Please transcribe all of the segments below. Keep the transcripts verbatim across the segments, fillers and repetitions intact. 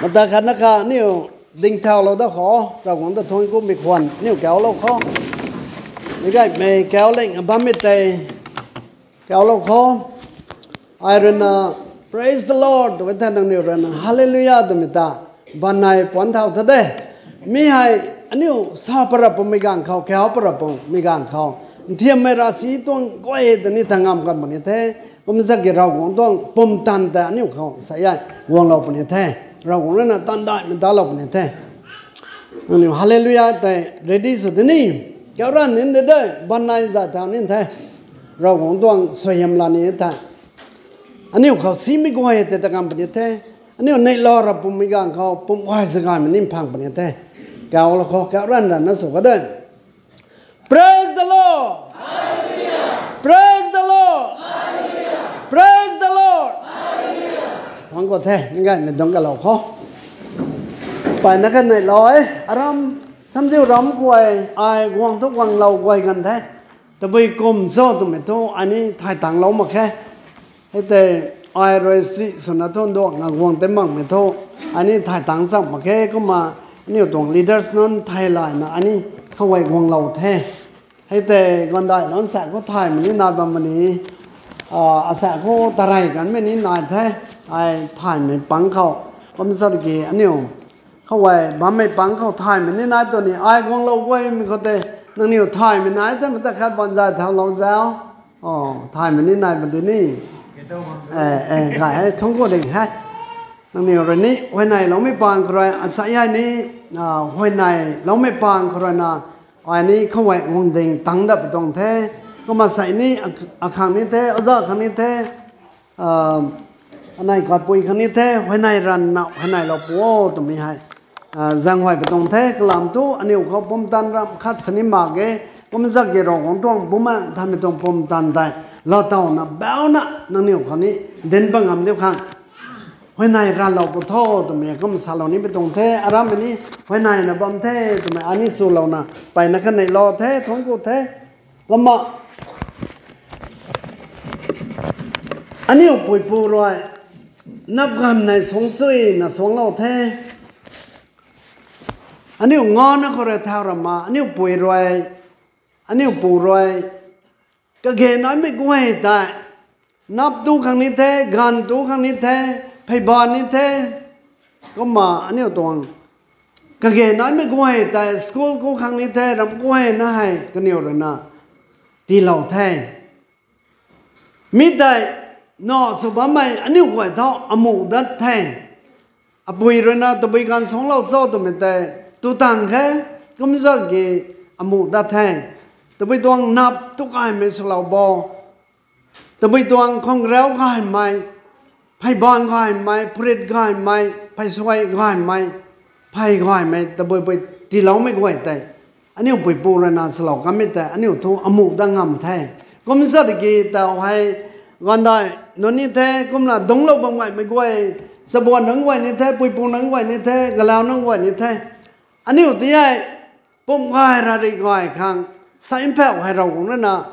Mata khatna kha aniu dingthaulou da khou, Ravguangc ta thuanc kumei khwan aniu kaulou khou. Ni gaymei kauling bammei tei kaulou khou. Ai ruina, Praise the Lord, tw e the nangniw ruina, Hallelujah, twmei ta. Banai puanc thau ta de. Mi hei, aniu sa para pumei ganv khou, kau para pumei ganv khou. Nthiammei ravsic tuang guay ta ni ta ngam kan puni the. Kumzak ki Ravguangc tuang pumtan ta aniu khou sa e, guanglou puni the. Ravguangc ruina tandaihmei dalou puni the. Aniu Hallelujah tei ready sw de ni. Kau ran nin de de, banai zat thau nin the. Ravguangc tuang suaihiam la ni the. Aniu khou simei guay tei ta ngam puni the. Aniu neihlou ra pumei ganv khou, pum guay zagaymei ni phang puni the. Kaulou khou, kau ran ranna sw ka de. Praise the Lord! Praise the Lord! Praise the Lord! Thuanc ku the, ni gaymei dungc kalou khou. Payna kha neihlou e, aram, Samziu ram guay, ai guang thu guanglou guay kan the. Tabui kum cho twmei thu, ai ni thay tangclou mak khe. Hei tei, ai rui si swna thu nduakna guang tei makmei thu, ai ni thay tangc cham mak khe, kumna aniu tuang leaders nunc thei layna ai ni khou guanglou the. Hei tei, ganvdaih nunc sa khou thaymei ni nai bam puni, a, asa khou tarey kanmei ni nai the, ai thaymei pang khou. Kumzat ki aniu khou bammei pang khou thaymei ni nai tu ni, ai guanglou guaymei khou tei, nangniw thaymei nai the, mata khat banzay thaulou zau. O, thaymei ni nai puni ni. E, e, gay hei, thuanc ku ding he. Nangniw rui ni, huayneyloumei pang khou rui, asa hei ni, a, huayneyloumei pang khou ruina, ai ni khou guang ding tangc dat pui tuang the. Kumna sa ni, a, akhang ni the, oza khang ni the, a, anei katpui khang ni the, huayney ranna, huayneylou pu o twmei hei. A, zaenghuay pui tuang the, kalam thu, aniu khou pumtan ram khat sini mak ge, kumzak ki Ravguangc tuang bumaengh thaymei tuang pumtan tei, lautowna, bauna, nangniw khou ni, dinc pa ngam diu khang. Huayney ranlou pu tho twmei kum salou ni pui tuang the, arammei ni, huayneyna bam the twmei ai ni swlouna, payna kha neihlou the, thuanc ku the. Kumna, aniu puipu rui, nap ganv nei suang suina suanglou the. Aniu ngana khou rui thau rama, aniu pui rui, aniu pu rui, kage naimei guay tei, nap tu khang ni the, ganv tu khang ni the, pheyban ni the, kumna aniu tuang, kage naimei guay tei, school khou khang ni the, ram guayna hei, kaniw ruina, tiilou the. Mi tei, na sw bammei aniu guay thu amuh dat the. Apui ruina tabui ganv suanglou cho twmei tei, tu tang khe, kumzak ki amuh dat the. Tabui tuang nap tu gaymei swlou bo. Tabui tuang khwangrau gaymei, pheyban gaymei, prit gaymei, pheysuai gaymei, phey gaymei, tabui pui tiiloumei guay tei. Aniu puipu ruina swlou kanmei tei, aniu thu amuh dat ngam the. Kumzat ki tau hei, ganvdaih nunc ni the, kumna dungclou bam gaymei guay, chabuan nunc guay ni the, puipu nunc guay ni the, galau nunc guay ni the. Aniu ti hei, pum gay rari gay khang, sa mphau hei Ravguangc ruina,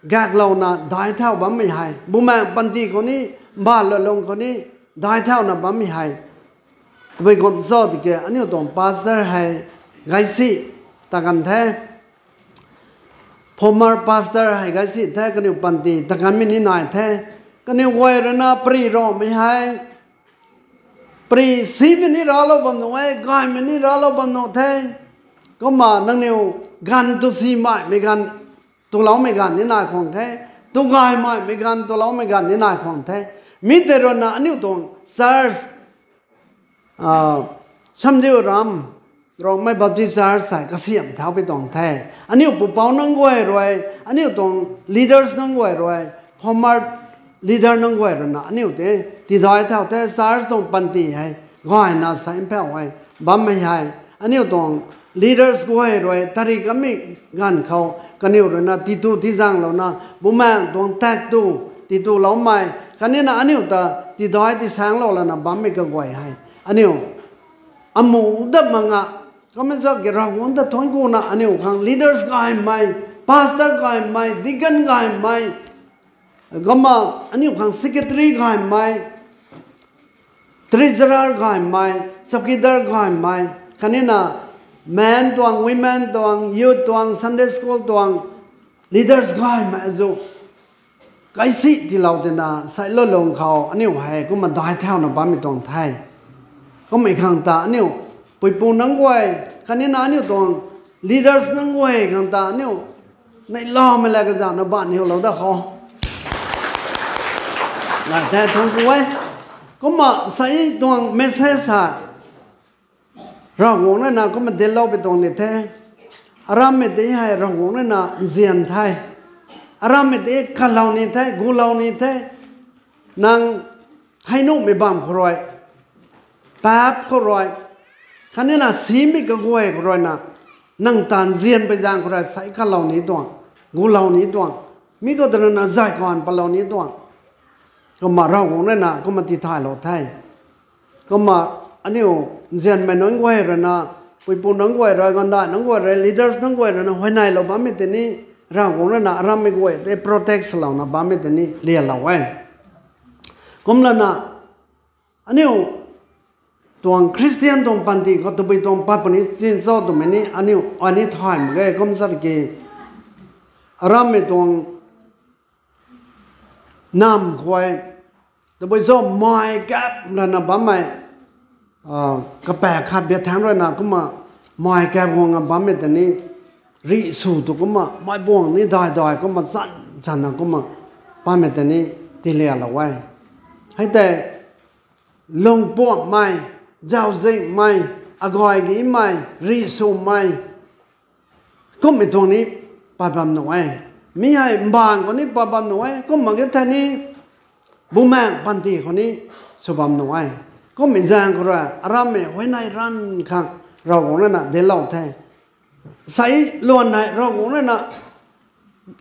gaklouna daic thau bammei hei, bumaengh panty khou ni, mbaanv lwnlung khou ni, daic thauna bammei hei. Tabui kum cho tiki aniu tuang pastor hei gaisi ta kan the. Former pastor hei gaisi the, kaniw panty ta kanmei ni nai the. Kaniw guay ruina pary romei hei, pary simei ni raclou bam nuh e, gaymei ni raclou bam nuh the. Kumna nangniw ganv tu simeimei ganv, tuloumei ganv ni nai khwang the. Tu gaymeimei ganv, tuloumei ganv ni nai khwang the. Mi tei ruina aniu tuang church, a, Samziu ram, Rongmei Baptist Church hei kasiam thau pui tuang the. Aniu pupouc nunc guay rui, aniu tuang leaders nunc guay rui, former leader nunc guay ruina aniu tei tidaic thau the, church tuang panty hei gayna sa mphau hei bammei hei, aniu tuang leaders guay rui tari kamei ganv khou kaniw ruina titu tizanglouna, bumaengh tuang tak tu, tituloumei khatnina aniu ta tidaic tisaengclou lana bammei kaguay hei, aniu amuh dat mak nga, kamei zak ki Ravguangc ta thuanc kuna aniu khang leaders gaymei, pastor gaymei, deacon gaymei, kumna aniu khang secretary gaymei, treasurer gaymei, chowkidar gaymei, khatnina men tuang, women tuang, youth tuang, Sunday school tuang, leaders gaymei azu kaisi tiilou tina, sailoulung khou aniu hei kumna dai thauna bammei tuang the. Kummei khang ta aniu puipu nunc guay, khatnina aniu tuang leaders nunc guay khang ta aniu neihlamei la kazana ban hiulou da khou. Nai the thangc ku e. Kumna sai tuang message hei Ravguangc rui na kumna dinclou pui tuang ni the. Arammei tei hei Ravguangc rui na nzian the. Arammei tei kalou ni the, gulou ni the. Nang thei nuhmei bam khou rui, paap khou rui, khatnina simei kaguay khou rui na, nang taanv nzian pui zaeng khou rui sai kalou ni tuang, gulou ni tuang, mi khou ta rui na zay kan palou ni tuang. Kumna Ravguangc rui na kumna tithaylou the. Kumna aniu nzianmei nunc guay rui na, puipu nunc guay rui, gandai nunc guay rui, leaders nunc guay rui na huayneylou bammei tei ni, Ravguangc rui na arammei guay tei protect swlouna bammei tei ni lialou e. Kumlana aniu tuang Christian tuang panty khou tabui tuang pat puni chin cho twmei ni aniu ai ni thay mak ge. Kum zat ki arammei tuang namv khou tabui cho mai kap lana bammei, kapaeng khat biak thaengc rui na kumna mai kap guang na bammei tei ni rih sw tu kumna mei buang ni daidai kumna chan channa kumna bammei tei ni tilialou e. Hei tei lungpuammei, zauczihmei, agay gimei, rih swmei, kummei tuang ni pat bam nuh e. Mi hei mbaanv khou ni pat bam nuh e, kumna ki thei ni bumaengh panty khou ni sw bam nuh e. Kummei zaeng khou rui arammei huayney ranv khang Ravguangc rui na dinclou the. Sai luan hei Ravguangc rui na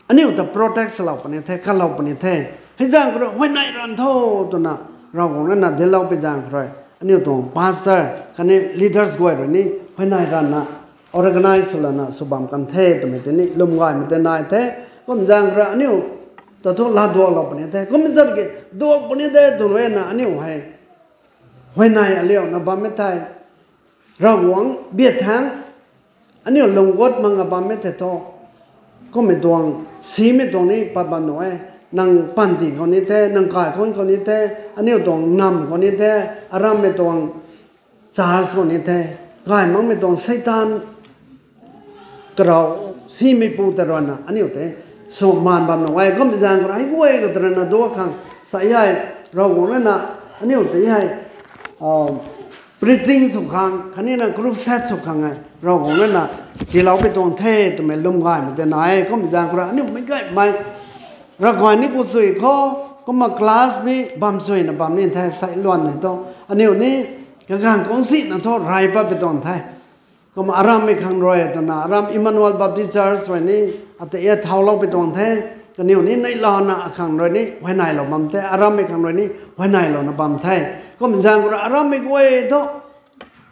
aniu ta protect swlou puni the, kalou puni the. Hei zaeng khou rui huayney ranv tho twna Ravguangc rui na dinclou pui zaeng khou rui aniu tuang pastor khatni leaders guay rui ni huayney ranvna organize swlana sw bam kan the twmei tei ni lwm gaymei tei nai the. Kum zaeng khou rui aniu ta thu laa duaklou puni the. Kum zat ki duak puni de tw rui na aniu hei huayney aliuna bammei thei Ravguangc biak thaengc aniu lung guat makna bammei thei thu, kummei tuang simei tuang ni pat bam nuh e. Nang panty khou ni the, nang kaikhunh khou ni the, aniu tuang namv khou ni the, arammei tuang church khou ni the, gay makmei tuang Seitaan karau simeipu tei rui na aniu tei sw maan bam nuh e. Kummei zaeng khou rui hei guay khou tei rui na duak khang sai hei Ravguangc rui na aniu tei hei preaching sw khang khatni na crusade sw khang e Ravguangc rui na tiilou pui tuang the twmei lwm gaymei tei nai e. Kummei zaeng khou rui aniu meic gaymei ravkai ni ku sui khou, kumna class ni bam suina bam ni the, sai luan hei thu aniu ni kaganv kungc sina thu rey pat pui tuang the. Kumna arammei khang rui twna aram Emmanuel Baptist Church rui ni ata e thaulou pui tuang the. Kaniw ni neihlana akhang rui ni huayneylou bam the, arammei khang rui ni huayneylou na bam the. Kum zaeng khou rui arammei guay thu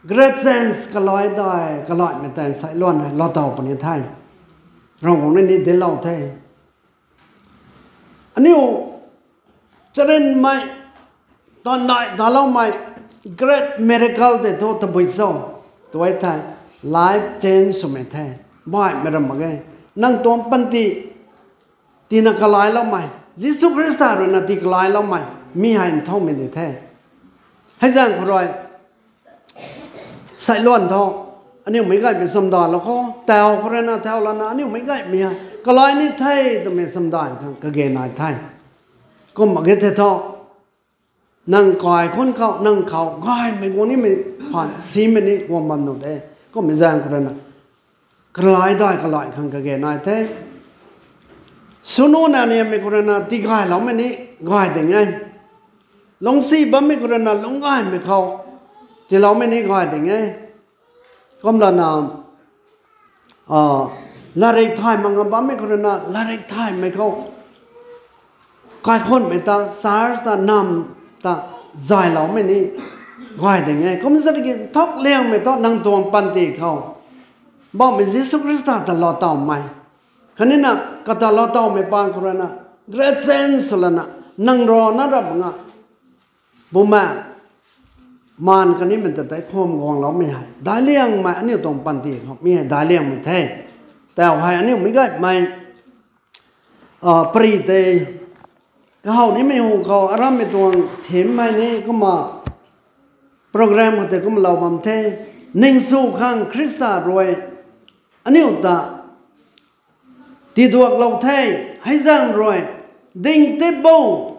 great chance kalai dai kalaimei tei sai luan hei lou taw puni the. Ravguangc rui ni dinclou the. Aniu charynmei, tandai taloumei, great miracle tei thu tabui cho twna thei, life change swmei the. Baihmei ram mak ge. Nang tuang panty tina kalayloumei, Jisu Khrista rui na tii kalayloumei mi hei nthaumei ni the. Hei zaeng khou rui sai luan tho, aniu meic gaymei chamdalou khou taw khou rui na thaulana aniu meic gaymei hei kalai ni the twmei chamdai khang kage nai the. Kum mak ge the thu, nang kaikhunh khou, nang khou gaymei guang nimei phaan simei ni guang bam nuh de. Kummei zaeng khou rui na kalai dai kalai khang kage nai the. Swnuh na niammei khou rui na tigayloumei ni gay ding e. Lungcsi bammei khou rui na lungc gaymei khou tiiloumei ni gay ding e. Kumlana latrik thay mak nga bammei khou rui na latrik thaymei khou kaikhunhmei ta, church ta, namv ta zayloumei ni gay ding e. Kum zat ki nthuk liangmei thu nang tuang panty khou Poubauhmei Jisu Khrista ta lou tawmei, khatni na kata lou tawmei paan khou rui na great chance swlana nang rui na ram nga, Bumaengh maan kanimei ta tei khum guangloumei hei daic liangmei aniu tuang panty khou mi hei daic liangmei the. Tau hei aniu meic gaymei pary tei kahaw nimei hu khou arammei tuang theme hei ni kumna program khou tei kumlou bam the. Ningsw khang Khrista rui aniu ta tiduaklou the, hei zaeng rui ding tipbou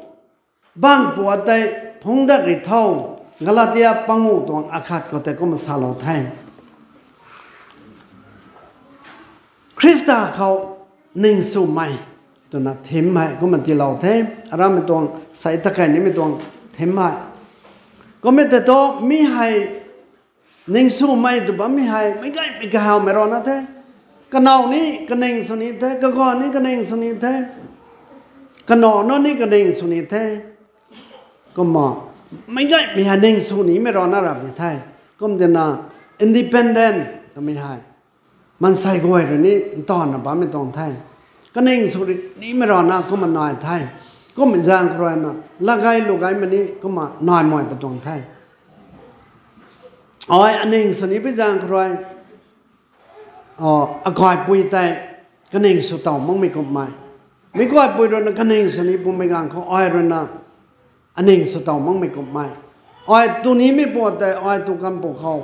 bang pua tei phungc dat ri tho. Galatia pangu tuang akhat khou tei kumna salou the. Khrista khou ningswmei twna theme hei kumna tiilou the. Arammei tuang sei ta kei nimei tuang theme hei kummei tei thu mi hei ningswmei tw bammei hei meic gaymei kahawmei rana the. Kanow ni kaning sw ni the, kaganv ni kaning sw ni the, kanow na ni kaning sw ni the. Kumna meic gaymei hei ning sw nimei rana rap ni the. Kum tina independent twmei hei maansei guay rui ni ntaanvna bammei tuang the. Kaning sw nimei rana kumna nai the. Kummei zaeng khou ruina latgay lugaymei ni kumna nai mai pa tuang the. Ai aning sw ni pi zaeng khou rui akaipui tei kaning sw tow makmei kumhmei, meic guaypui ruina kaning sw ni pumei ganv khou ai ruina aning sw tow makmei kumhmei, ai tu nimei pua tei ai tu kan pu khou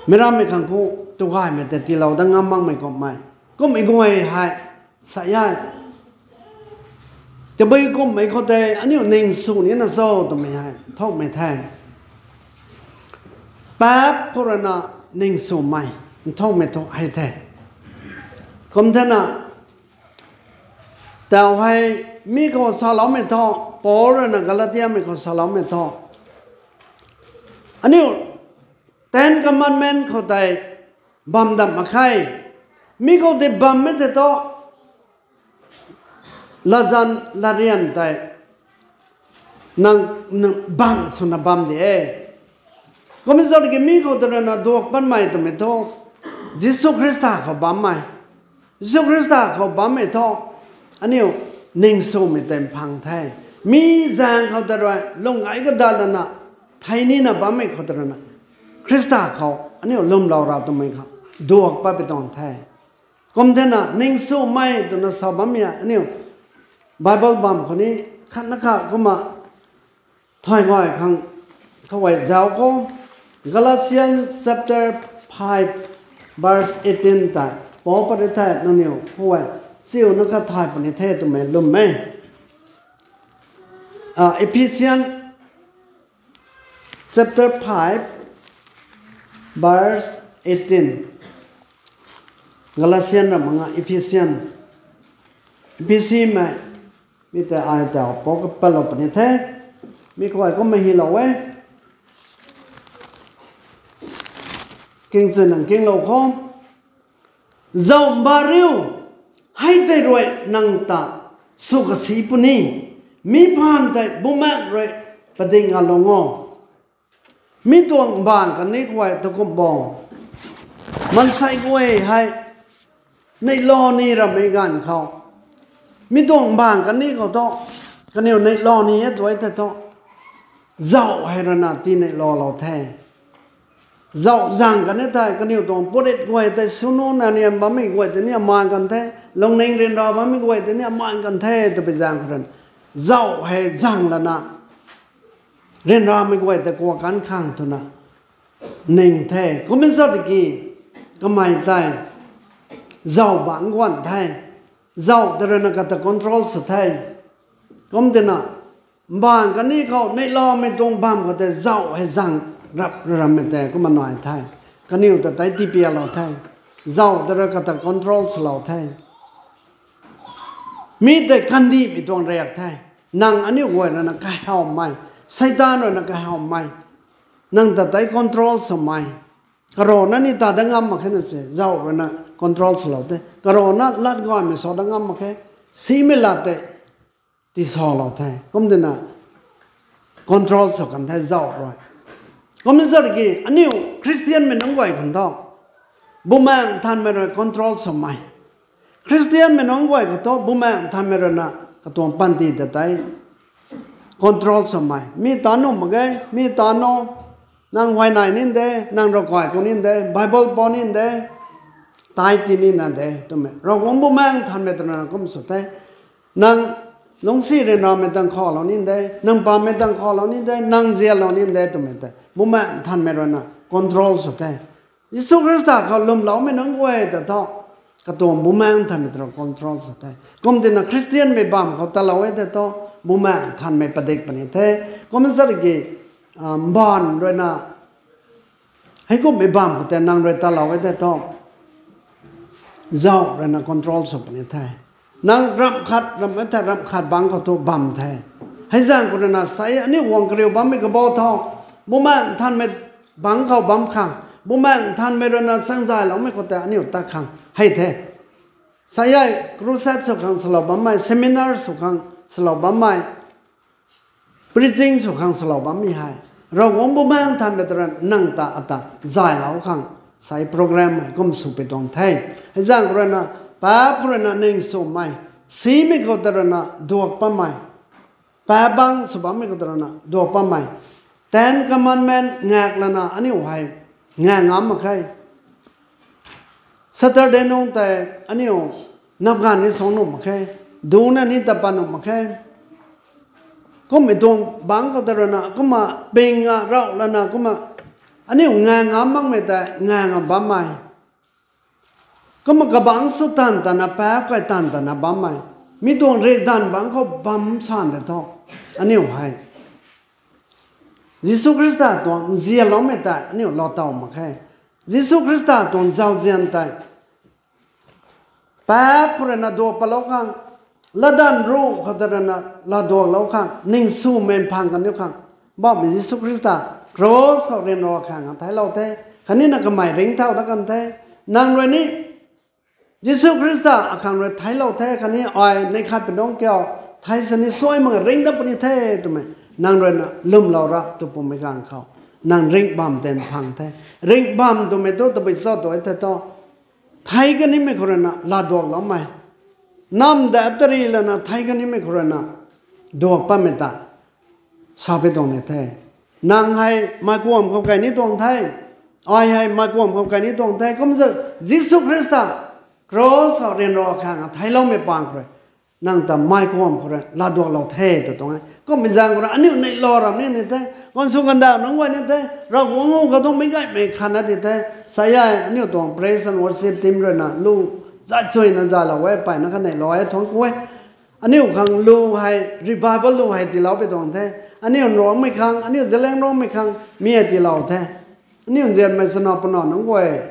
meic rammei khang khou tu gaymei tei tiilou dat ngam makmei kumhmei, kummei guay hei sa e. Tabui kumhmei khou tei aniu ning sw nina cho twmei hei nthaumei the. Paap khou ruina ning swmei nthaumei thu hei the. Kum thena tau hei mi khou saloumei thu, Paul ruina Galatiamei khou saloumei thu, aniu Ten Commandment khou tei bam dam mak khe. Mi khou tei bammei tei thu latzan latryan tei nang, nang bang swna bam de e. Kummei zat ki mi khou tei ruina duak patmei twmei thu Jisu Khrista khou bammei. Jisu Khrista khou bammei thu aniu ning swmei tei mphang the. Mi zaeng khou tei rui lung ai kadatlana thei nina bammei khou tei ruina Khrista khou aniu lwmlou ra twmei khou duak pat pi tuang the. Kum thena ning swmei twna sa bammei aniu Bible bam khou ni khatna kha kumna thay gay khang khou zauc khou, Galatians chapter five verse eighteen tei Paul pari the nangniw khou chiuna kha thay puni the twmei lwm e. Ephesians chapter five verse eighteen. Galatian ra manga Ephesian, Ephesimei mi tei ai tau Paul kapalou puni the. Mi khou kumna hylou e. Kingchui nang kinglou khou, zauc mbac riu, hei tei rui nang ta sw kasi puni, mi phaan tei Bumaengh rui pading ngalou o. Mi tuang mbaanv kani khou tu kum bo, maansei guay hei neihlou ni ramei ganv khou, mi tuang mbaanv kani khou thu kaniw neihlou ni e tu tei thu, zauc hei ruina tii neihloulou the. Zauc zang kani tei kaniw tuang purit guay tei swnuna niam bammei guay tei ni amaan kan the, lungning ryanra bammei guay tei ni amaan kan the twpui zaeng khou ruina, zauc hei zang lana ryanramei guay tei kuak kan khang twna ning the. Kummei zat ki kamei tei zauc bangc guan the. Zauc tei ruina kata control sw the. Kum tina mbaanv kani khou neihloumei tuang bam khou tei zauc hei zang rap rammei tei kumna nai the. Kaniw ta tei tipialou the. Zauc tei rui kata control swlou the. Mi tei kandihmei tuang riak the. Nang aniu guay ruina kahawmei, Seitaan ruina kahawmei, nang ta tei control swmei. Karana ni ta dat ngam mak khe na se zauc ruina control swlou the. Karana lat gaymei sa dat ngam mak khe. Simei lat tei tiisalou the. Kum tina control sw kan the zauc rui. Kummei zat ki aniu Khristianmei nunc guay khang thu Bumaengh Nthanmei rui control swmei, Khristianmei nunc guay khou thu Bumaengh Nthanmei ruina katuang panty ta tei control swmei, mi ta nuh mak ge, mi ta nuh, Nang huayney nin de, nang ravkai khou nin de, Bible pou nin de, tithe tii nina de twmei. Ravguangc Bumaengh Nthanmei twna kum sw the. Nang lungcsi ryanramei tang khalou nin de, nang pammei tang khalou nin de, nang nzianlou nin de twmei tei Bumaengh Nthanmei ruina control sw the. Jisu Khrista khou lwmloumei nunc guay ta thu, katuang Bumaengh Nthanmei twna control sw the. Kum tina Khristianmei bamv khou talou e tei thu, Bumaengh Nthanmei padik puni the. Kum zat ki, mbaanv ruina, heikumhmei bamv khou tei nang rui talou e tei thu, zauh ruina control sw puni the. Nang ramh khat, ramh e thei ramh khat bangc khou thu bam the. Hei zaeng khou ruina sa e, aniu guang kariu bammei kabau thu, Bumaengh Nthanmei bangc khou bam khang, Bumaengh Nthanmei ruina chaengzayloumei khou tei aniu tat khang hei the. Sa e, crusade sw khang salou bammei, seminar sw khang salou bammei, preaching sw khang salou bammei hei, Ravguangc Bumaengh Nthanmei ta ruina nang ta ata zaylou khang, sa e program hei kum sw pi tuang the. Hei zaeng khou ruina, paap khou ruina ning swmei, simei khou ta ruina duak pammei, paap bangc sw bammei khou ta ruina duak pammei, Ten Commandment ngak lana aniu hei ngang ngam mak khe. Saturday nung tei aniu nap ganv ni suang nuh mak khe, duna ni ta pat nuh mak khe. Kummei tuang bangc khou ta ruina, kumna ping a rauh lana, kumna aniu ngang ngam makmei tei ngang ngam bammei. Kumna kabangc sw tanv tana, paap kai tanv tana bammei. Mi tuang rikdanv bangc khou bam san de thu, aniu hei Jisu Khrista tuang nzianloumei tei aniu lou taw mak khe. Jisu Khrista tuang zauzian tei paap khou ruina duak patlou khang, latdanv ruh khou ta ruina laa duaklou khang, ning swmei phang kaniw khang, Poubauhmei Jisu Khrista cross khou ryanra khang theiclou the, khatnina kamei ringcthau dat kan the. Nang rui ni Jisu Khrista akhang rui theiclou the khatni ai neih khat pi nungc kiu thei sini suai mak ringc dat puni the twmei nang ruina lwmlou rap tw pumei ganv khou, nang ringh bam ten phang the. Ringh bam twmei thu tabui cho tw e thei thu, thei kanimei khou ruina laa duakloumei, namv dap tari lana thei kanimei khou ruina duak patmei ta sa pi tuang ni the. Nang hei meic kuam khou kai ni tuang the, ai hei meic kuam khou kai ni tuang the. Kumna Jisu Khrista cross khou ryanra khang theicloumei pang khou rui nang ta meic kuam khou rui laa duaklou the tw tuang e. Kummei zaeng khou rui aniu neihlou ram ni ni the, gaanv sw gaanv daw nunc guay ni the, Ravguangc khou thu meic gaymei khat na di the. Sa e, aniu tuang praise and worship team ruina lu zay chuyna zaylou e, peyna kaneihlou e, thuanc ku e. Aniu khang lu hei, revival lu hei tiilou pi tuang the. Aniu Ruangmei khang, aniu Zeliangrongmei khang mi hei tiilou the. Aniu nzianmei chana puna nunc guay,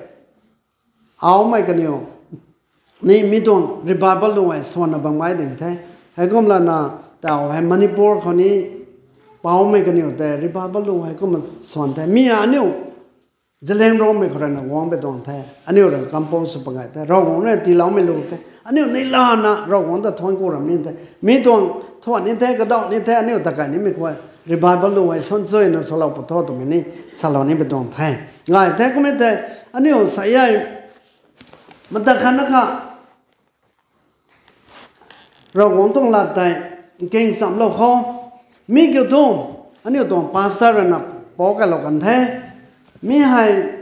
aumei kaniw ni mi tuang revival lu hei swanna bam mai ding the. Heikum lana taw hei Manipur khou ni paumei kaniw tei revival lu hei kumna swan the. Mi aniu Zeliangrongmei khou ruina guang pi tuang the. Aniu rui compose sw pagay the. Ravguangc rui tiiloumei lu the. Aniu neihlana Ravguangc ta thuanc ku ram ni the. Mi tuang thuan ni the, kadaw ni the, aniu ta kai nimei khou revival lu hei swan chuyna swlou pu tho twmei ni salou ni pi tuang the. Gay the kummei tei, aniu sa e, mata khatna kha Ravguangc tuang lat tei nking chamlou khou, mi kiu thu, aniu tuang pastor ruina pou kailou kan the. Mi hei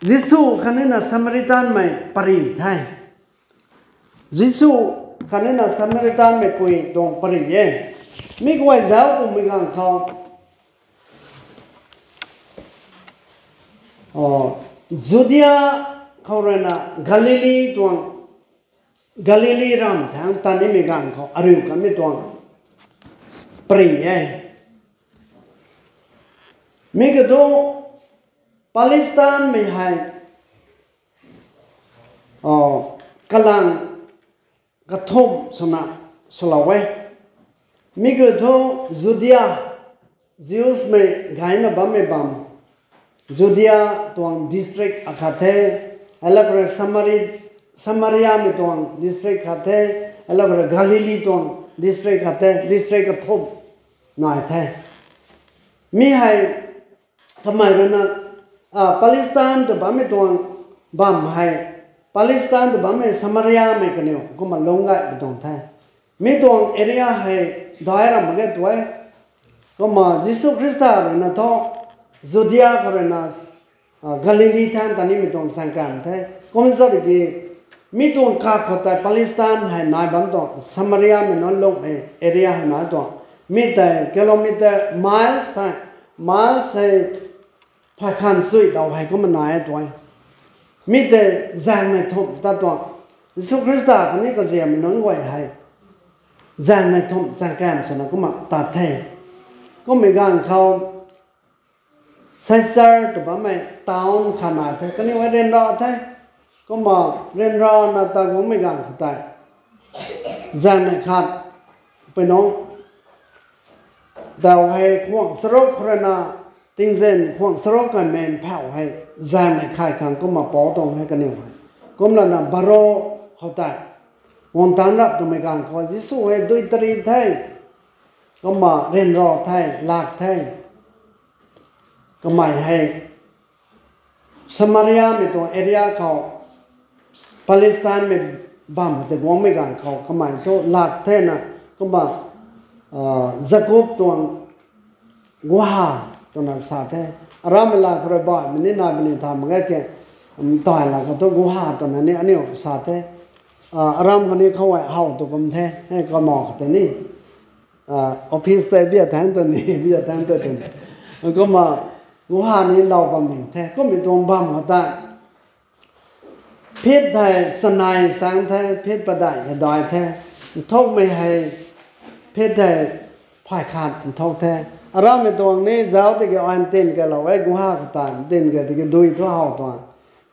Jisu khatnina Samaritanmei pary the. Jisu khatnina Samaritanmei pui tuang pary e. Mi guay zauc kummei ganv khou, Judia khou ruina Galili tuang, Galili ram thangc tat nimei ganv khou ariu kanmei tuang pary e. Mi kiu thu Palestinemei hei kalang kathumh swna swlou e. Mi kiu thu Judia, Jewsmei gayna bammei bam, Judia tuang district akhat the, hei lak rui Samari, Samariamei tuang district khat the, hei lak rui Galili tuang district khat the, district kathumh nai the. Mi hei kamei ruina, Palestine tw bammei tuang bam hei, Palestine tw bammei Samariamei kaniw kumna lungc gay pi tuang the. Mi tuang area hei dai ram mak ge tu e. Kumna Jisu Khrista rui na thu Judia khou rui na, Galili thangc ta nimei tuang chaeng kam the. Kum zat ki, mi tuang kak khou tei Palestine hei nai bam tuang, Samariamei nunc lungmei area hei nai tuang. Mi tei kilometer, miles hei, miles hei phay khan sui daw hei kumna nai e tu e. Mi tei zaengnei thumh ta tuang. Jisu Khrista khatni kaziammei nunc guay hei zaengnei thumh chaeng kam swna kumna tat the. Kummei ganv khou Caesar tw bammei town khat nai the, kaniw hei ryanra the. Kumna ryanrana ta guangmei ganv khou tei zaengnei khat, pui nunc, daw hei khwang charuk khou rui na, tingzin khwang charuk kanmei mphauh hei zaengnei khat khang kumna pou tuang hei kaniw hei. Kumlana baro khou tei guang tangc rap twmei ganv khou Jisu hei dui tari the. Kumna ryanra the, lak the. Kamei hei Samariamei tuang area khou, Palestinemei bam khou tei guangmei ganv khou kamei thu lak thena, kumna Jakob tuang guha twna sa the. Arammei lak khou rui baihmei ni nai puni tha mak ge ke, tei lak khou thu guha twna ni aniu sa the. Aram khatni khou e how tu kum the, he kamei khou tei ni office tei bia thangc tu ni, bia thangc tu tw ni. Kumna guha ni lou bam ning the, kummei tuang bam khou tei phit hei chanei sang the, phit padeih hei dai the, nthukmei hei phit hei phay khat nthuk the. Arammei tuang ni zauc tiki ai ntin kalou e, guha khou ta ntin ka tiki dui thu how tuang.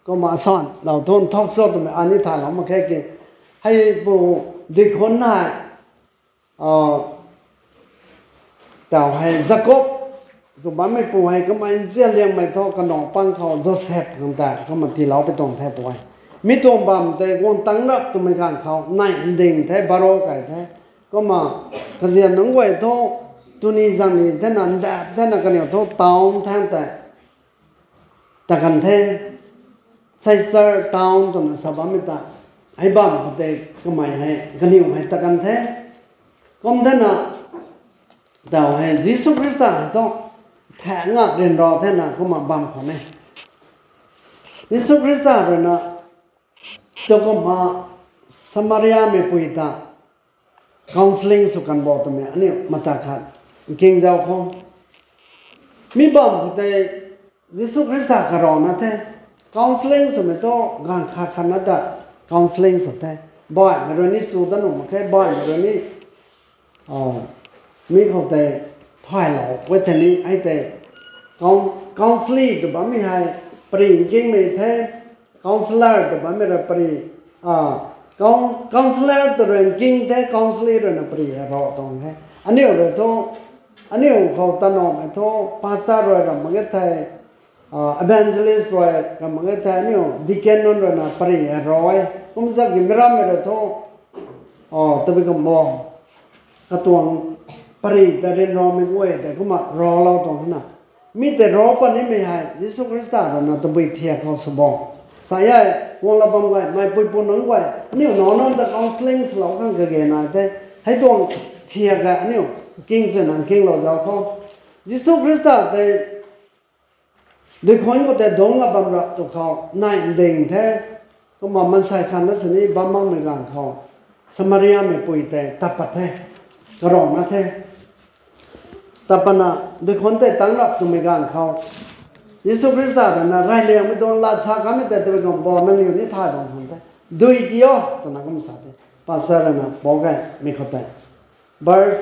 Kumna asan lou thu nthuk cho twmei ai ni thaylou mak khe ki, hei pu dui khun hei tau hei Jakob tw bammeipu hei kamei nzianliangmei thu kanac pang khou Joseph khang tei kumna tiilou pui tuang the tu e. Mi tuang bam tei guang tangc rap twmei ganv khou nai nding the, baro kai the. Kumna kaziam nunc guay thu tuni zangni thena ndat thena kaniw thu town thangc tei ta kan the, Caesar town twna sa bammei ta, hei bam khou tei kamei hei kaniw hei ta kan the. Kum thena tau hei Jisu Khrista hei thu thaengna ryanra thena kumna bam khwan e. Jisu Khrista rui na tu kumna Samariameipui ta counselling sw kan bo twmei aniu mata khat nkingzau khou, mi bam khou tei Jisu Khrista karana the, counselling swmei thu ganv khat khatna ta counselling sw the. Baihmei rui ni sw dat nuh mak khe, baihmei rui ni mi khou tei thaylou e thei ni, hei tei counselling tw bammei hei pary nkingmei the, counsellor tw bammei rui pary, counsellor tw rui nking the, counselling rui na pary hei ra tuang the. Aniu rui thu, aniu khou tanamei thu pastor rui ram mak ge thei, evangelist rui ram mak ge thei, aniu deacon nunc rui na pary hei ra e. Kumzak ki mi rammei rui thu tabui kum bo, katuang pary ta ryanramei guay tei kumna ralou tuang na. Mi tei ra pat nimei hei Jisu Khrista rui na tabui thiak khou sw bo, sa e, guanglou bam gay meipui pu nunc guay, aniu nac nunc ta counselling swlou khang kage nai the. Hei tuang thiak e, aniu king swna nkinglou zauc khou, Jisu Khrista tei duikhunc khou tei dungc na bam rap tu khou nai nding the. Kumna mansei khat na sini bam makmei ganv khou Samariameipui tei tat pat the, karana the. Tat patna duikhunc tei tangc rap twmei ganv khou Jisu Khrista rui na reyliangmei tuang lat sa kanmei tei tabui kum bo, nangniw ni thay bam khang the, dui tii o, twna kum sa the. Pastor rui na pou gaymei khou tei, verse,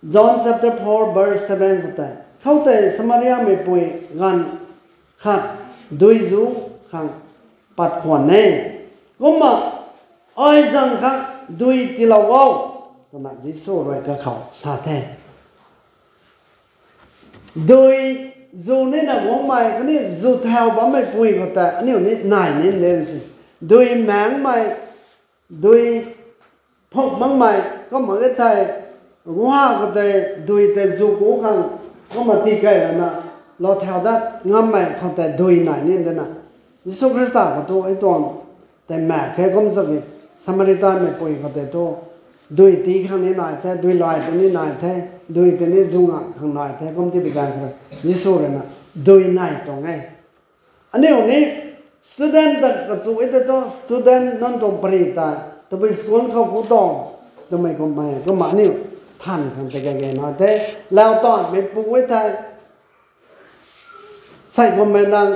John chapter four verse seven khou tei, khoutei Samariameipui ganv khat dui zu khang pat khwan e. Kumna, ai zaeng khat dui tiilou o, twna Jisu rui kakhou sa the. Dui zu nina guangmei khatni zu thau bammeipui khou tei aniu ni nai ni de si. Dui maengmei, dui phuk makmei, kumna e thei, guha khou tei dui tei zu ku khang, kumna tii key lana, lou thau dat ngammei khou tei dui nai ni de na. Jisu Khrista khou thu hei tuang tei maek khe, kum zaki Samaritanmeipui khou tei thu dui tii khang ni nai the, dui lay tei ni nai the, dui tei ni zung a khang nai the, kum ti bi zaeng khou rui Jisu rui na dui nai tuang e. Aniu ni student ta kachu e tei thu, student nunc tuang pary tei, tabui school khou ku tuang, twmei kummei, kumna aniu than khang tei kage nai the, lau tanmei pu e thei, sei kummei nang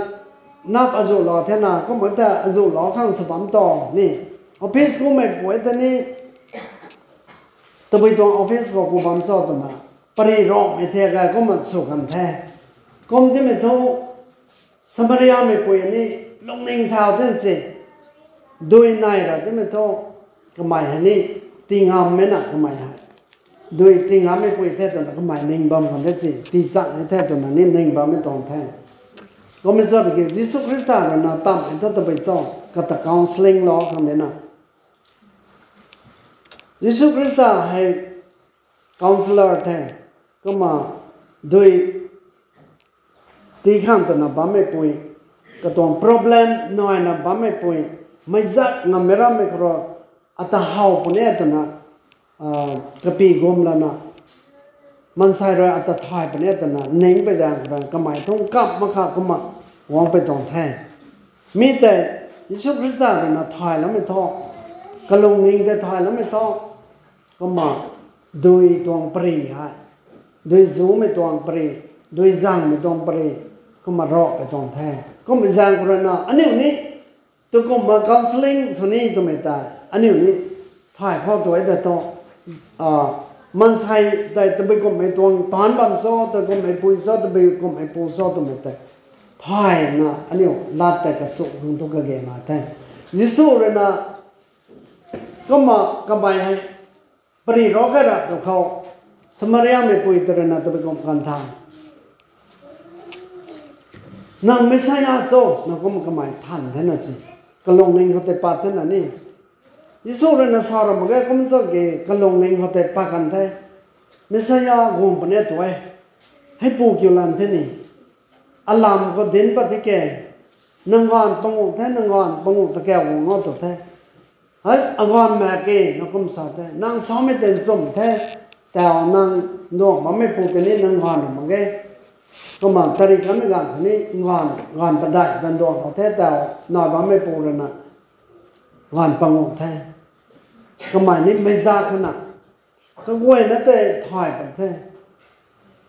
nap azuh lou the na, kumna tei azuh lou khang sw bam tuang ni. Office kummei pu e tei ni, tabui tuang office khou ku bam cho twna, pary rawmei the kai kumna sw kan the. Kum timei thu, Samariamei pui ni lungning thau the si, dui nai ra timei thu, kamei hei ni, tingammei na kamei hei. Dui tingammei pui the twna kamei ning bam kan the si, tichang ni the twna ni ning bammei tuang the. Kummei cho tiki Jisu Khrista rui na tamhmei thu tabui cho, kata counselling lou khang de na. Jisu Khrista hei counsellor the, kumna dui tii khang twna bammei pui, katuang problem naina bammei pui, meic zat ngammei rammei khou rui, ata how puni twna, ah, kapy gum lana, maansei rui ata thay puni twna ning pei zaeng khou rui kamei thungc kap mak kha kumna guang pei tuang the. Mi tei Jisu Khrista rui na thayloumei thu, kalungning tei thayloumei thu, kumna dui tuang pary hei, dui zumei tuang pary, dui zangmei tuang pary, kumna raw pei tuang the. Kumna zaeng khou rui na aniu ni, tu kumna counselling sw ni twmei tei, aniu ni thay khou tu e tei thu, ah, maansei tei tabui kumhmei tuang taanc bam cho, tabui kumhmei pui cho, tabui kumhmei pu cho twmei tei, thayna aniu lat tei kasu khang thu kage nai the. Jisu rui na, kumna kamei hei, pary raw kai rap tu khou, Samariamei pui tei rui na tabui kum kan the. Nang Messiah cho, na kumna kamei than the na si. Kalungning khou tei pat the na ni. Jisu rui na sa ra mak ge kum cho ki kalungning khou tei pat kan the. Messiah guang puni tu e. Hei pu kiu lan the ni. Alam khou dinc pat the ke. Nang gaanv panguh the, nang gaanv panguh ta kau guang o tu the. Hei, aganv mak ke, na kum sa the. Nang samei tei nchumh the. Tau nang nduang bammei pu tei ni nang gaanv mak ge. Kumna tari kamei gaanv khou ni gaanv, gaanv padeih ta nduang khou the, tau nai bammei pu rui na gaanv panguh the. Kamei ni meic zat khana, kaguayna tei thay pat the.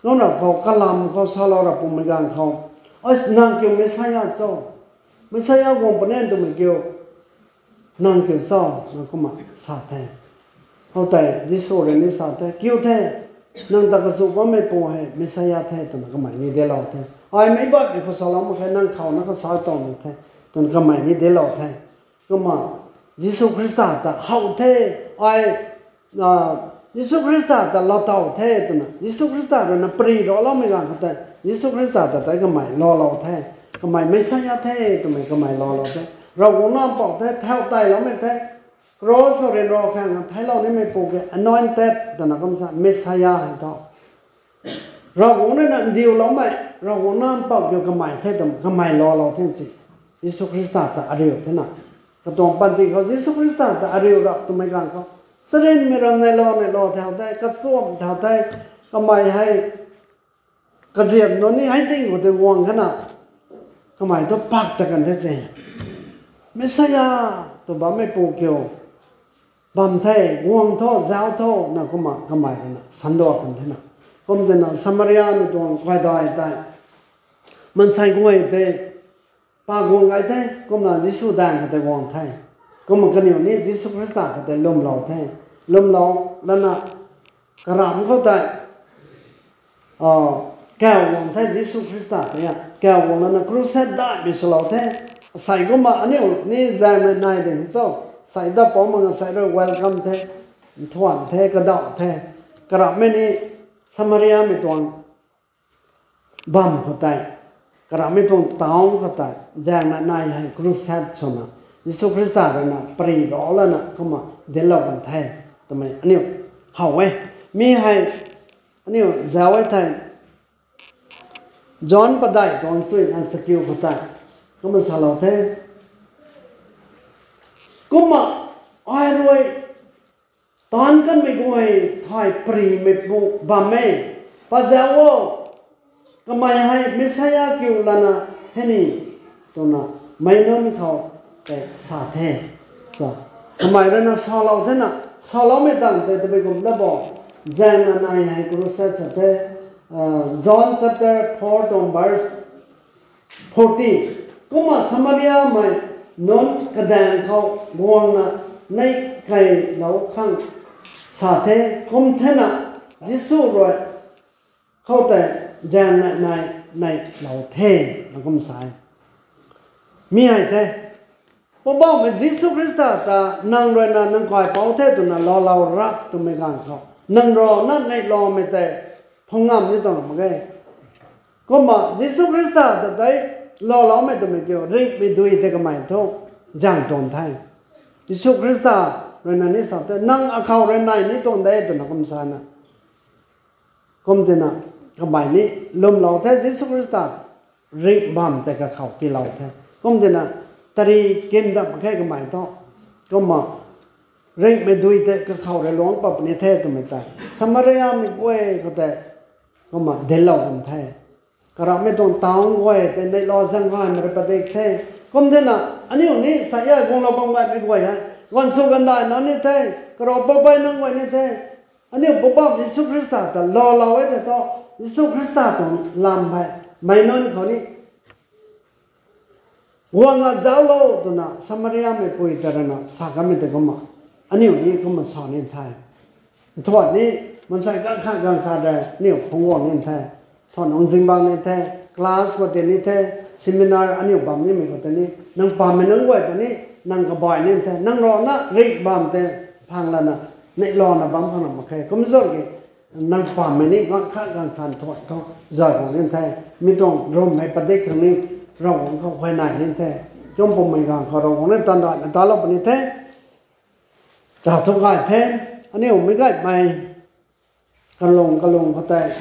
Nunc rap khou, kalam khou salou rap pumei gaanv khou, Oi, nang kiu Messiah cho? Messiah guang puni twmei kiu, nang kiu cho? Na kumna sa the. Khoutei Jisu rui ni sa the, Kiu the, nang ta kachu bammei pu hei Messiah the, twna kamei ni delou the. Ai meic baihmei khou salou mak khe, nang khou na kasa tuangmei the, twna kamei ni delou the. Kumna Jisu Khrista ta how the, ai, ah, Jisu Khrista ta lou tow the twna, Jisu Khrista rui na pary racloumei gaanv khou tei, Jisu Khrista ta tei kamei loulou the, kamei Messiah the twmei kamei loulou the. Ravguangc Nac Mpouh the, thau teyloumei the, cross khou ryanra khang theiclou nimei pu ke anointed twna kum sa Messiah hei thu. Ravguangc rui na ndiuloumei, Ravguangc Nac Mpouh kiu kamei the twna kamei loulou the si. Jisu Khrista ta ariu the na. Katuang panty khou Jisu Khrista ta ariu rap twmei gaanv khou, charynmei ram neilou neilou thau the, kachuam thau the, kamei hei kaziap nunc ni hei ding khou tei guang khana, kamei thu pak ta kan the se. Messiah tw bammei pu kiu bam the, guang tho, zauc tho, na kumna kamei rui na sanduak kan the na. Kum tina Samariamei tuang kaidai tei, maansei guay tei, pa guang gay the, kumna Jisu daeng khou tei guang the. Kumna kaniw ni Jisu Khrista khou tei lwmlou the. Lwmlou lana karamc khou tei, ah, kau guang the Jisu Khrista tei a. Kau guang lana crusade daihmei swlou the. Sei kumna aniu ni zaengmei nai ding cho. Sei dat pou mak nga sei rui welcome the. Nthuan the, kadauh the. Karamcmei ni Samariamei tuang bam khou tei, karamcmei tuang town khou tei, zaengna nai hei crusade swna, Jisu Khrista rui na pary raclana kumna dinclou kan the, twmei aniu how e. Mi hei, aniu zauc e thei, John padeih tuang chuina chakiu khou tei, kumna salou the. Kumna, ai rui, taanc kanmei guay thay parimei pu bam e. Pazauc o, kamei hei Messiah kiu lana the ni, twna meic nunc khou tei sa the. Kamei ruina salou thena, saloumei tang tei tabui kum da bo, zaengna nai hei crusade sa the, John chapter four tuang verse forty. Kumna Samariamei nunc kadaeng khou guangna neih keylou khang sa the, kum thena Jisu rui khou tei zaengna nai, neihlou the, na kum sa e. Mi hei the, Poubauhmei Jisu Khrista ta nang ruina nang kaipouc the twna laalou rap twmei ganv khou nang rana neihloumei tei phungc ngam ni tuang mak e. Kumna Jisu Khrista ta tei laaloumei twmei kiu ringhmei dui tei kamei thu zaeng tuang the. Jisu Khrista ruina ni sa the, nang akhou rui nai ni tuang de twna kum sana. Kum tina kamei ni lwmlou the, Jisu Khrista ringh bam tei kakhou tiilou the. Kum tina tari kim dam khe kamei thu. Kumna ringhmei dui tei kakhou rui luangc pat puni the twmei tei Samariamei guay khou tei kumna dinclou kan the. Karamhmei tuang town guay tei neihlou zaeng gaymei rui padik the. Kum tina aniu ni sa e guanglou bam gaymei guay hei gaanvsw gaanvdaih na ni the, karou poupei nunc guay ni the. Aniu Poubauh Jisu Khrista ta laalou e tei thu, Jisu Khrista tuang lam hei meic nunc khou ni guangna zauclou twna Samariamei pui ta ruina sa kanmei tei kumna aniu ni kumna sa ni the. Nthuan ni maansei ganv khat ganv khat rui aniu phungc guang ni the. Nthuan nungc zingbangc ni the, class khou tei ni the, seminar aniu bam nimei khou tei ni, nang pammei nunc guay ta ni, nang kabai ni the, nang rana ringhbam tei phang lana neihlouna bam khang na mak khe. Kumzat ki nang pammei ni ganv khat ganv khat nthuan khou zay guang ni the. Mi tuang rumhmei padik khang ni Ravguangc khou huayney ni the. Kum pumei ganv khou Ravguangc ni tandaihna talou puni the. Ta thu gay the, aniu meic gaymei kalung kalung khou tei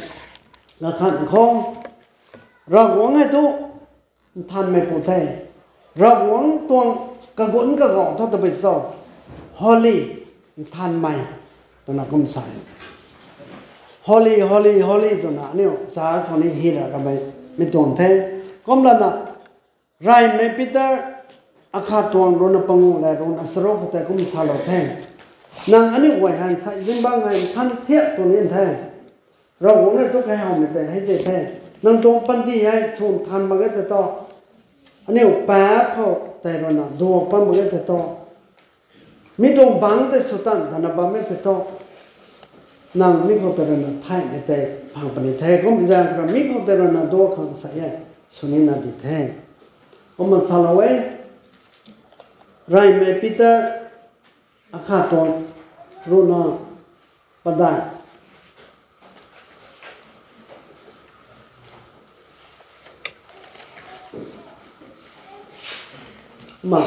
kakhan khou Ravguangc hei thu nthanmei pu the. Ravguangc tuang kagunc kagau thu tabui cho, holy, nthanmei twna kum sa e. Holy, holy, holy twna aniu church khou ni hi ra kamei mi tuang the. Kumlana Reymei Peter akhat tuang ruhna panguh le ruhna charuk khou tei kum salou the. Nang aniu guay hei nsei zingbangc hei nthan thiak tw ni the. Ravguangc rui thu kahawmei tei hei tei the. Nang tuang panty hei sw nthan mak ge tei thu, aniu paap khou tei ruina duak pat mak ge tei thu, mi tuang bangc tei sw tan tana bammei tei thu, nang mi khou tei ruina theihmei tei phang puni the. Kum zaeng khou mi khou tei ruina duak khang sa e, sw nina di the. Kumna salou e, Reymei Peter akhat tuang ruhna padeih. Ma,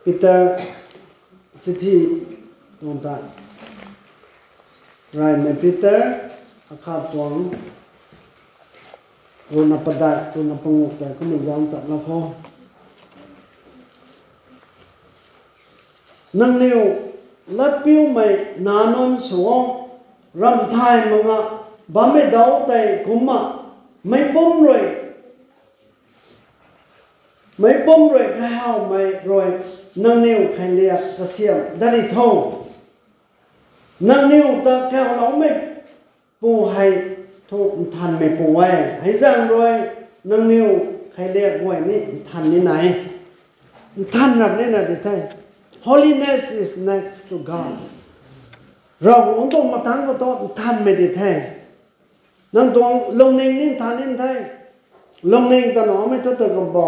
Peter sithi tuang ta. Reymei Peter akhat tuang ruhna padeih, ruhna panguh tei kumna zauc chamlou kho. Nangniw latpiumei nac nunc sw o, ramh thay mak nga bammei dauc tei kumcna, meic pumc rui, meic pumc rui kahawmei rui nangniw kheiliak kasiam dat ri tho. Nangniw ta kahawloumei pu hei thu nthanmei pu e. Hei zaeng rui nangniw kheiliak guay ni nthan ni nai, nthan rap nina di the. Holiness is next to God. Ravguangc tuang matangc khou thu nthanmei di the. Nang tuang lungning ni nthan ni the. Lungning ta naumei thu ta kum bo,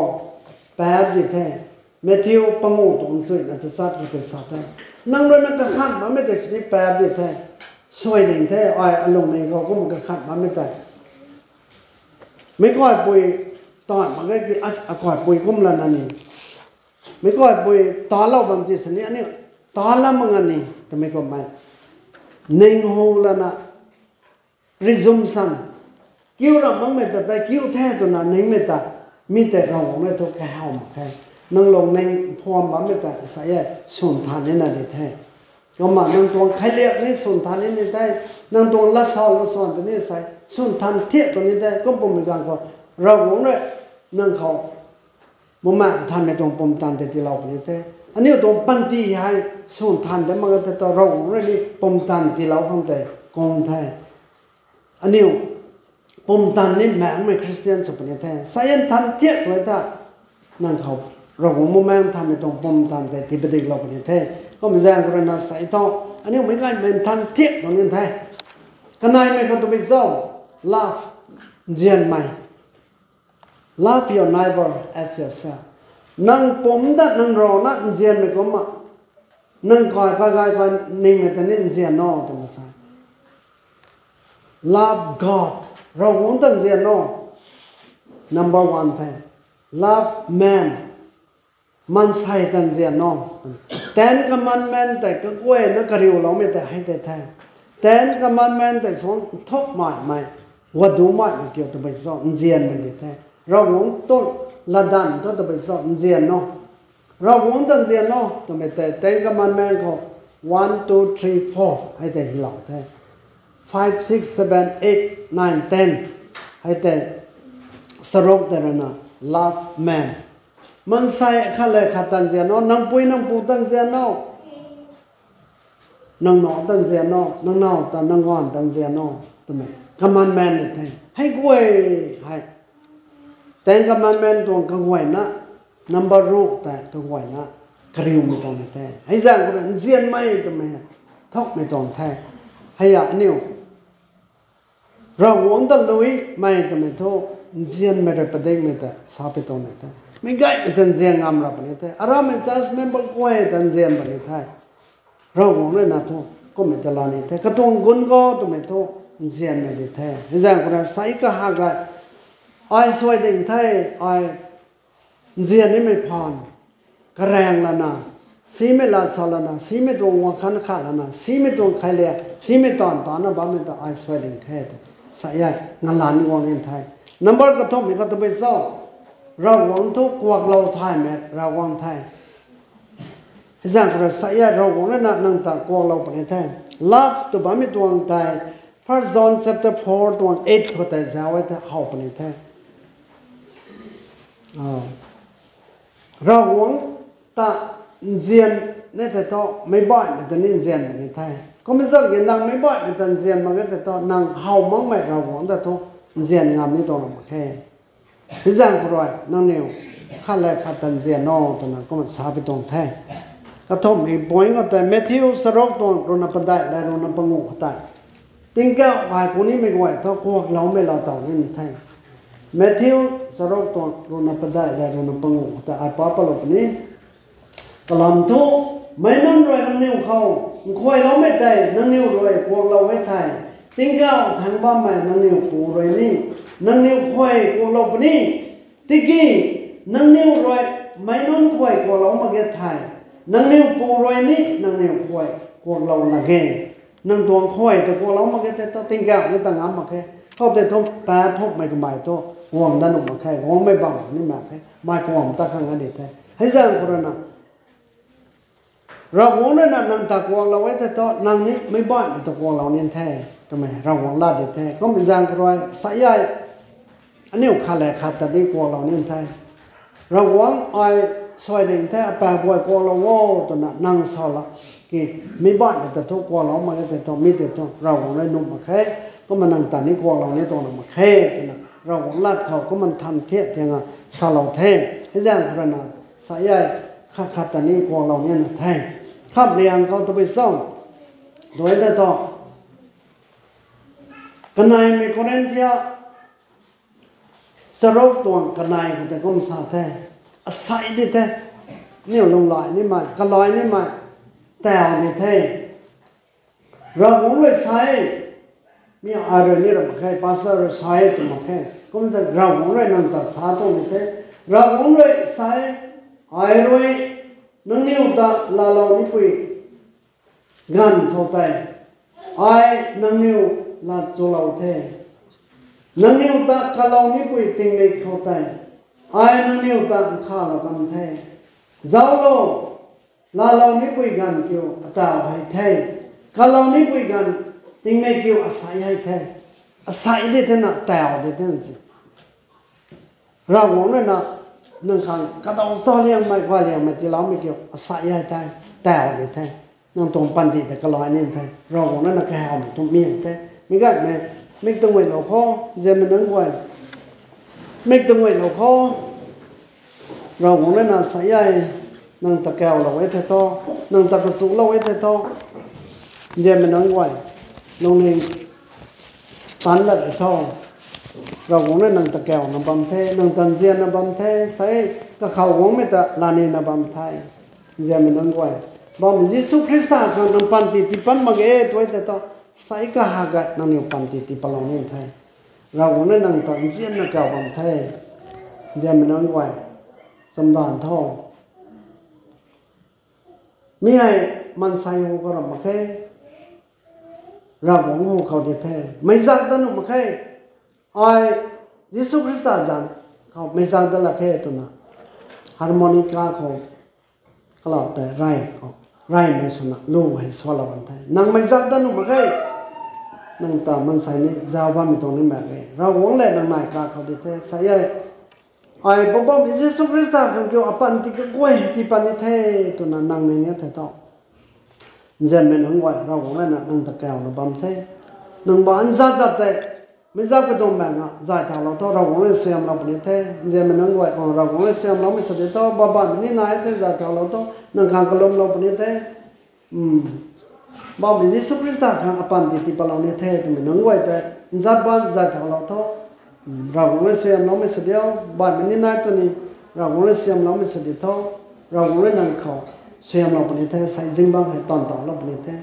paap di the. Matthew panguh tuang nchuina tachat khou tei sa the, nang ruina kakhan bammei tei sini paap di the. Suai ning the, ai alungning khou kum kakhan bammei tei. Mi kaipui tan mak ge ki, as, akaipui kum lana ni, mi kaipui talou bam ti sini aniu talam mak nga ni twmei kummei ning hu lana presumption, kiu ram makmei ta tei kiu the twna ningmei ta, mi tei Ravguangc rui thu kahaw mak khe. Nang lungning phuam bammei ta sa e, sw nthan nina di the. Kumna nang tuang khailiak ni swn than ni ni the, nang tuang lat sa lu swn tei ni sei swn than thiak tuang ni the, kum pumei ganv khou Ravguangc rui nang khou Bumaengh Nthanmei tuang pumtan tei tiilou puni the. Aniu tuang panty hei swn than de mak ge the tu, Ravguangc rui ni pumtan tiilou khang tei kung the. Aniu pumtan ni maengmei Christian sw puni the. Sa nthan thiak tu ta nang khou Ravguangc Bumaengh Nthanmei tuang pumtan tei tii padiklou puni the. Kum zaeng khou rui na sei thu, aniu meic gaymei nthan thiak tuang ni the. Kaneimei khou tabui cho, love, nzianmei. Love your neighbor as yourself. Nang pumc ta nang rana nzianmei kumna, nang kai kai kai kai ningmei ta ni nzian o twna sa. Love God. Ravguangc ta nzian o. Number one the. Love man. Maansei ta nzian o. Ten Commandment tei kaguayna kariuloumei tei hei tei the. Ten Commandment tei suang nthuk maimei, wadu maimei kiu tabui cho, nzianmei di the. Ravguangc tuang latdanv thu tabui cho, nzian o. Ravguangc ta nzian o twmei tei Ten Commandment khou one, two, three, four hei tei hilou the. Five, six, seven, eight, nine, ten hei tei charuk tei rui na, love man. Maansei khat le khat ta nzian o, nang pui nang pu ta nzian o. Nang nac ta nzian o, nang nac ta nang ganv ta nzian o twmei commandment ni the. Hei guay hei Ten Commandment tuang kaguayna, number ruh tei kaguayna kariumei tuang ni the. Hei zaeng khou rui nzianmei twmei thukmei tuang the. Hei a aniu Ravguangc ta luimei twmei thu nzianmei rui padikmei ta sa pi tuang ni the. Meic gaymei ta nzian ngam ra puni the. Aramei church member guay ta nzian puni the. Ravguangc rui na thu kummei ta la ni the. Katuang gun khou twmei thu nzianmei di the. Hei zaeng khou rui sei kaha gay, ai suai ding the, ai nzian nimei phaan, karaeng lana, simei lat sa lana, simei tuang guang khan khat lana, simei tuang khailiak, simei taanv tana bammei ta ai suai ding the tw sa e, ngalanc guang ni the. Number kathumhmei khou tabui cho, Ravguangc thu kuaklou thaymei Ravguangc the. Hei zaeng khou rui sa e, Ravguangc rui na nang ta kuaklou puni the. Love tw bammei tuang tei First John chapter four tuang eight khou tei zauc e the, how puni the. Ravguangc ta nzian ni tei thu, meic baihmei ta ni nzian puni the. Kummei zaeng ki nang meic baihmei ta nzian mak ge tei thu, nang how makmei Ravguangc ta thu nzian ngam ni tuang mak khe. Hei zaeng khou rui nangniw khat le khat ta nzian o twna kumna sa pi tuang the. Kathumhmei point khou tei Matthew charuk tuang ruhna padeih le ruhna panguh khou tei, tingkauh gay ku nimei guay thu kuakloumei lou taw ni the. Matthew charuk tuang ruhna padeih le ruhna panguh khou tei ai pa palou puni. Kalam thu, meic nunc rui nangniw khou nkhuayloumei tei nangniw rui kuaklou e thei, tingkauh thangc bammei nangniw Pu rui ni nangniw khuay kuaklou puni. Tiki nangniw rui meic nunc khuay kuaklou mak ge thei, nangniw Pu rui ni nangniw khuay kuaklou lak ge. Nang tuang khuay ta kuaklou mak ge tei thu, tingkauh ni ta ngam mak khe. Khoutei thu paap phukmei kamei thu guang dat nuh mak khe, guangmei bam ni mak khe, mei kuam ta khang a di the. Hei zaeng khou rui na, Ravguangc rui na nang ta kuaklou e tei thu, nang ni meic baihmei ta kuaklou ni the twmei Ravguangc lat di the. Kummei zaeng khou rui sa e, aniu khat le khat ta ni kuaklou ni the. Ravguangc ai suai ding the, apaap guay kuaklou o twna nang sa la ki, meic baihmei ta thu kuaklou mak ge tei thu, mi tei thu Ravguangc rui nuh mak khe, kumna nang ta ni kuaklou ni tuang na mak khe twna Ravguangc lat khou kumna nthan thiak thianga salou the. Hei zaeng khou rui na sa e, khat khat ta ni kuaklou ni na the. Khamhliang khou tabui cho, tu e tei thu, kaneimei Korinthia charuk tuang kanei khou tei kum sa the. Asei di the. Aniu lunghlaic nimei, kalai nimei, tau di the. Ravguangc rui sa e, mi ai rui ni ra mak khe, pastor rui sa e tw mak khe. Kum zaeng Ravguangc rui nang ta sa tuang di the. Ravguangc rui sa e, ai rui nangniw ta laalou nipui ganv khou tei, ai nangniw lat chulou the. Nangniw ta kalou nipui tingmik khou tei, ai nangniw ta nkhavlou kan the. Zauclo, laalou nipui ganv kiu ataw hei the. Kalou nipui ganv tingmei kiu asei hei the. Asei di the na taw di the si. Ravguangc rui na nang khang kadaw sa liangmei, guay liangmei tiiloumei kiu asei hei the, taw di the. Nang tuang panty ta kalai ni the. Ravguangc rui na kahawmei tuang mi hei the. Mi gaymei, mik tuang guaylou khou, nzianmei nunc guay. Mik tuang guaylou khou. Ravguangc rui na sa e, nang ta kawlou e the tho, nang ta kachulou e the tho, nzianmei nunc guay, lungning tanc dat e tho. Ravguangc rui nang ta kawna bam the, nang ta nzianna bam the, sa e, kakhou guangmei ta lanina bam the, nzianmei nunc guay. Bam Jisu Khrista khang nang panty tii pan mak ge tu e the tho, sa e, kahak ge nangniw panty tii palou ni the. Ravguangc rui nang ta nzianna kaw bam the, nzianmei nunc guay. Chamdan tho. Mi hei maansei hu khou ram mak khe, Ravguangc hu khou di the. Meic zak dat nuh mak khe. Ai Jisu Khrista zanc khou meic zak dat lak khe twna harmonica khou kalou tei rey khou, reymei swna lu hei swlou bam the. Nang meic zak dat nuh mak khe. Nang ta maansei ni zauc bammei tuang ni mak ge. Ravguangc le nang nai kakhou di the. Sa e, ai Poubauhmei Jisu Khrista khang kiu apanty kaguay tii pan ni the twna nang ning e the tho. Nzianmei nunc guay, Ravguangc rui na nang ta kawna bam the. Nang baanc zat zat tei, meic zak pui tuang baeng a zay thaulou tho, Ravguangc rui suaihiamlou puni the. Nzianmei nunc guay, Ravguangc rui suaihiamloumei sw di tho, babaihmei ni nai the, zay thaulou tho, nang khang kalumlou puni the. Bauhmei Jisu Khrista khang apanty tii palou ni the twmei nunc guay tei, nzat baanc zay thaulou tho. Ravguangc rui suaihiamloumei sw diu, baihmei ni nai tu ni, Ravguangc rui suaihiamloumei sw di tho, Ravguangc rui nang khou suaihiamlou puni the, sei zingbangc hei taanv talou puni the.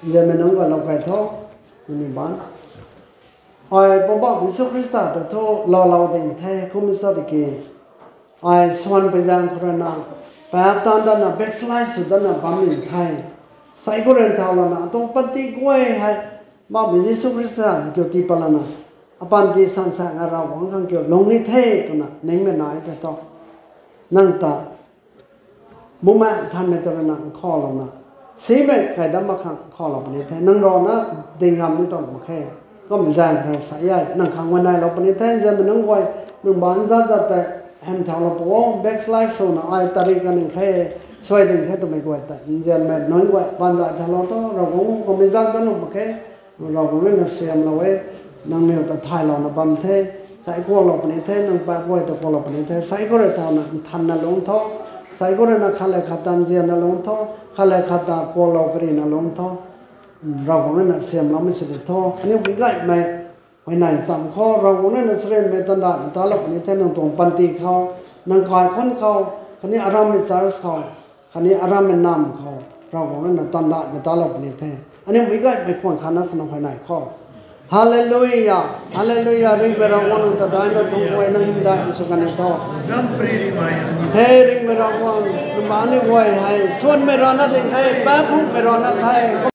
Nzianmei nunc guay lou key tho, nangniw baanc. Ai Poubauhmei Jisu Khrista ta thu loulou ding the, kum sa tiki. Ai swan pui zaeng khou rui na, paap taanv datna, backslide sw datna bam ning the. Sei khou rui thaulouna, atuang panty guay hei, Bauhmei Jisu Khrista kiu tii palana, apanty sansa nga Ravguangc khang kiu lung ni the twna ningmei nai the tho. Nang ta Bumaengh Nthanmei ta rui na nkhavlouna, simei kaidam mak khang nkhavlou puni the, nang rui na ding ngam ni tuang mak khe. Kummei zaeng khou rui sa e, nang khang guay nailou puni the, nzianmei nunc guay, nang baanc zat zat tei, hym thaulou pu o, backslide swna ai tarik kaning khe, suai ding khe twmei guay tei, nzianmei nunc guay, baanc zat thaulou tho, Ravguangc kummei zat dat nuh mak khe, Ravguangc rui na suaihiamlou e, nangniw ta thaylouna bam the, sei kuaklou puni the, nang paap guay ta kuaklou puni the, sei khou rui thauna nthanna lungc tho, sei khou rui na khat le khat ta nzianna lungc tho, khat le khat ta kuaklou karina lungc tho, Ravguangc rui na suaihiamloumei sw di tho, aniu meic gaymei, huayney cham khou, Ravguangc rui na charynmei tandaihmei talou puni the, nang tuang panty khou, nang kaikhunh khou, khatni arammei church khou, khatni arammei nam khou, Ravguangc rui na tandaihmei talou puni the. Aniu meic gaymei khwan khatna swna huayney khou. Hallelujah, Hallelujah, ringhmei Ravguangc nang ta daihna tuang guay nang hymdaihmei sw kan ni tho. He ringhmei Ravguangc, nang baanc ni guay hei, swanmei rana ding the, paap phungmei rana the.